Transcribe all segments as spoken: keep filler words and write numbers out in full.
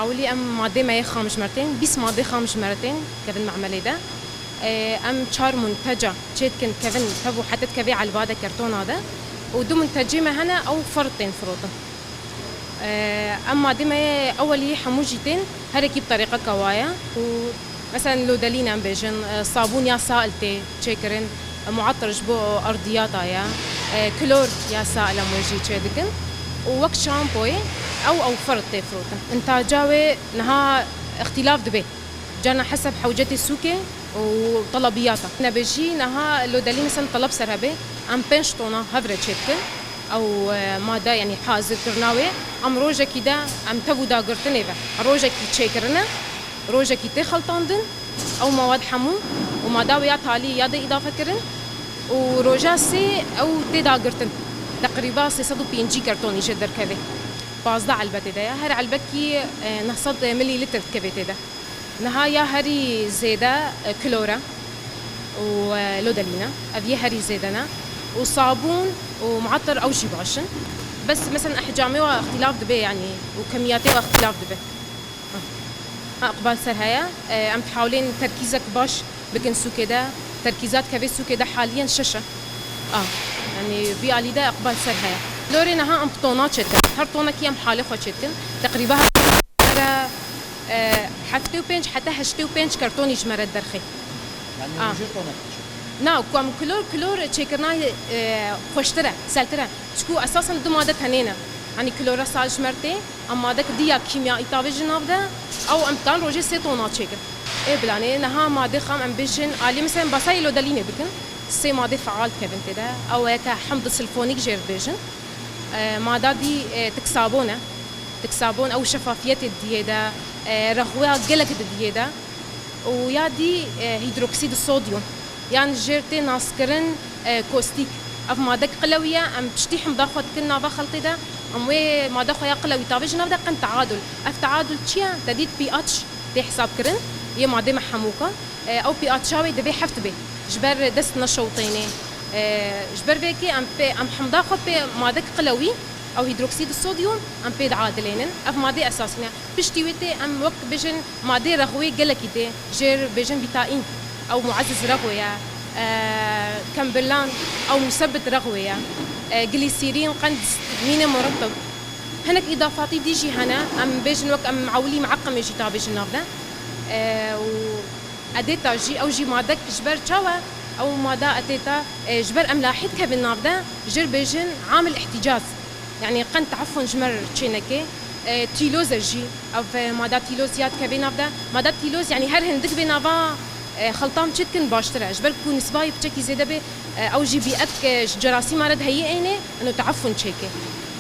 Ewlî em madê me yê xam ji me re tên, bîst madê xam ji me re tên kevin memelê de. Ê, em çar munteca çê dikin kevin tev û heta dikeve elba de, kertona de û du muntecê me hene ew ferr tên firotin. Ê, em madê me yê ewelî hemû jî tên herekî bi terîqeka wa ye û meselen lodelîn em bêjin, ê, sabûn ya sail tê çêkirin, muetir ji bo erdiyata ye, e, klor ya sail em wê jî çê dikin û wek şampoyê ew ew ferr tê firotin. Întaca wê niha îxtîlaf dibe. Carna heseb hewcetê sûkê û telebiyata. Nebe jî niha lodelî, meselen, teleb ser hebe, em pênc tona hev re çê dikin. Ew, e, made, yanî hazirkirina wê, em rojekî de em tev û dagirtinê ve. Rojekî çêkirine, rojekî tê xeltandin, ew mewad hemû û mada wê ya talî ya de îdafe kirin û roja sê ew tê dagirtin. Teqrîba sê sed û pêncî kertonî jê derkeve. Pazdeh elbe tê de ye. Her elbekî, e, neh sed milîlîtir dikeve tê de. Niha ya herî zêde, e, klor e û, e, lodelîn e. Ev yê herî zêde ne. Û sabûn û muetir ew jî baş in. Bes, meselen, ehcamê wa îxtîlaf dibe, yanî, û kemiyatê wa îxtîlaf dibe. Ha, iqbal ser heye. E, em dihewlên terkîzek baş bikin sûkê de. Terkîza dikeve sûkê de haliyen şeş e. A, yanî vî alî de iqbal ser heye. Lorê niha em bi tona çêdikin. Her tonekî em halê xwe çêdikin. Teqrîba her, e, heftê û pênc heta heştê û pênc kertonî ji me re derxê. Yanî A. Ji tonek diçe? Na, ku em klor, klor çêkirina, e, xweştir e, seltir e. Çiku esasen du made tenê ne. Yanî klora sal ji me re tê. Em madek di ya kîmyayî tavêjin nav de, ew em dikan rojê sê tona çêkin. Ê bilanê, niha madê xam em bêjin, alî, meselen, basayê lodelînê bikin, sê madê feal dikevin tê de. Ew yeke hemd silfonîk jê re dibêjin. E, mada dî, e, tiksabon e. Tiksabon ew şefafiyetê didihê de, e, rexweya gelek didihê de. Û ya dî, e, hîdroksîd sodyum. Yan jê re tê naskirin, e, kostîk. Ev madek qilewî ye, em piştî hemda xwe dikin nava xeltê de, em wê mada xwe ya qilewî tavêjin nav de qin teadul. Ev teadul çi ye? Te dît pH tê hesab kirin, yê madê me hemûka. E, ew pH ya wê divê heft be. Ji ber dest neşewtênê. E, ji ber vê yekê em pê, em hemda xwe pê madek qilewî, ew hîdroksîd sodyum, em pê diadilênin. Ev madê esasî ne. Piştî wê tê em wek bêjin madeyê rexwê gelekî tê. Jê re bêjin bîtaîn, ew mueziz rexwê ye. E, kembilan, ew musebbit rexwê ye. E, glîsîrîn, qend, mînê muretib. Hinek îdafatî dî jî hene. Em bêjin wek em ewlî meeqimê jî tabêjin nav de. E, û edêta jî, ew jî madek ji ber çawa? Ew mada etêta, e, ji ber em lahî dikevin nav de, jê re bêjin amil îhtîcaz. Yanî qend teefun ji me re çêneke. E, tîloz e jî. Ev, e, mada tîloz ya dikeve nav de. Mada tîloz, yanî her hindik bê nava, e, xeltan çê dikin baştir e. Ji ber ku nisbayê piçekî zêde bê, e, ew jî bîek, e, ji cerasîma re diheyî ênê, eno teefun çêke.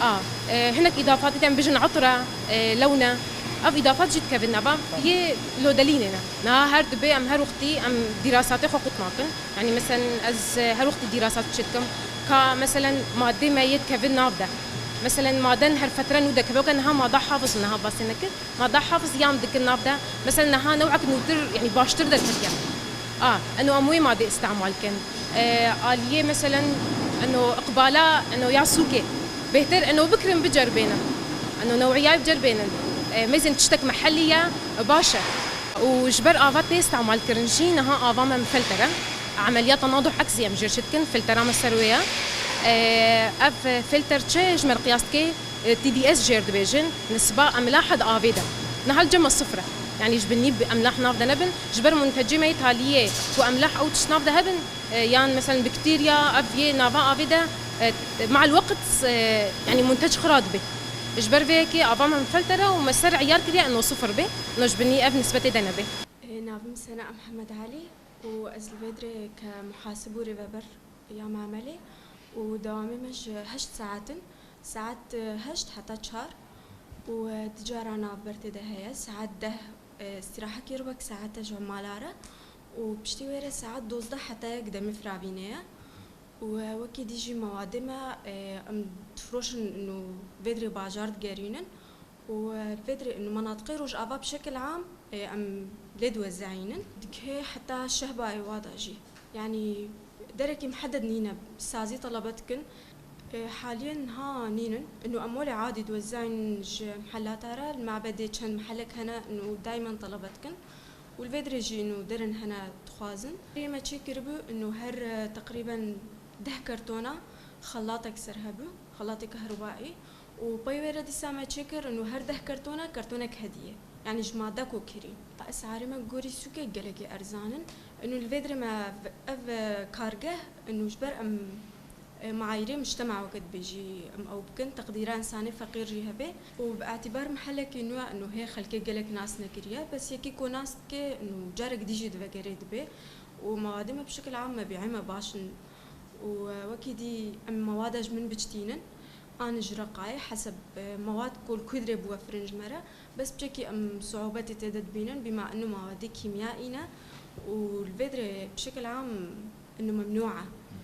A, e, hinek îdafatî de em bijin etir e, e, lewn e. Ev îdafat jî dikevin nava yê lodelînê ne. Niha her dibê em her wextî em dîrasatê xwe qut nakin. Yanî, meselen, ez, e, her wextî dîrasat çi dikim, ka, meselen, madê me yê dikevin nav de. Meselen, maden her fetre nû dekeve, weke niha mada hafiz niha basê nekir. Mada hafiz yam dikin nav de. Meselen, niha newek nûtir, yanî baştir derketiye. A, eno em wê madê îstemal kin. E, aliyê, meselen, eno iqbala, eno ya sûkê. Bêhtir eno bikirin, biceribênin. Eno newiyayê biceribênin. E, mêzên tiştek mehellî ye, baş e. Û ji ber ava tê îstemal kirin jî, niha ava me filter e. Emeliyata nado heksî em jê re çi dikin, filtera me ser wê ye. E, ev filter çi ji me re qiyas dike, e, T D S jê re dibêjin, nisba emlaha di avê de. Niha li cem me sifir e. Yanî ji binî bi emlah nav de nebin. Ji ber muntecê me yê taliyê ku emlah ew tişt nav de hebin, e, yan meselen bakterya ev yê nava avê de, e, me'el weqt, e, yanî muntec xira dibe. Ji ber vê yekê ava me filter e û me ser eyar kiriye eno sifir be, eno ji binî ev nisbetê de nebe. Ê, navê min Sena Mihemed Elî û ez li Vêdirê ke muhasib û rêveber ya mamelê û dewamê me ji heşt saet in, saet, e, heşt heta çar û, e, di cara navber tê de heye, saet deh, e, îstîrahekê re wek saete ji mala re û piştî wê re saet dozdeh heta yek demê firavînê ye. Û, e, wekî dî jî mewadê me, e, em difiroşin û Vêdirê bajar digerînin. Û, e, Vêdirê, û menatiqê Rojava bi şekil am, e, em lê diwezeyînin. Digihê heta Şehba Êwa da jî. Yanî derekî mihedded nîne, sazî telebe dikin. E, haliyen niha nînin. Inu em welê adî diwezayîn ji mihellata re, li mabedê çend mihellek hene, inu daimen telebe dikin. Û li vê dirê jî inu derin hene dixwazin. Rê me çêkiribû, inu her, e, teqrîben deh kertona xelatek ser hebû, xelatê kehrubaî. Û pey wê re dîsa me çêkir, inu her deh kertona, kertonek hediyê. Yanî ji made ku kirî. Esarê me gorî sûkê gelekî erzan in. Inu li vê dirê me v-, ev, e, kargeh, inu ji ber em, e, maîrê mujtema weke dibêjî em ew bikin, teqdîra insanê feqîr jî hebe. Û bi etîbar mihelekî nû, inu hê xelkê gelek nas nekiriye, bes yekî ku nas dike, inu carek dî jî divegerê dibe. Û mewadê me bi şekil am mebîayê me baş in. Û, e, wekî dî em mewada ji min biçtînin, an ji Reqayê, heseb, e, mewad ku li ku dirê biwefirin ji me re. Bes piçekî em siûbetê tê de dibînin, bîma inu mewedê kîmyayî ne û li vê dirê bi şekil am inu memnû e.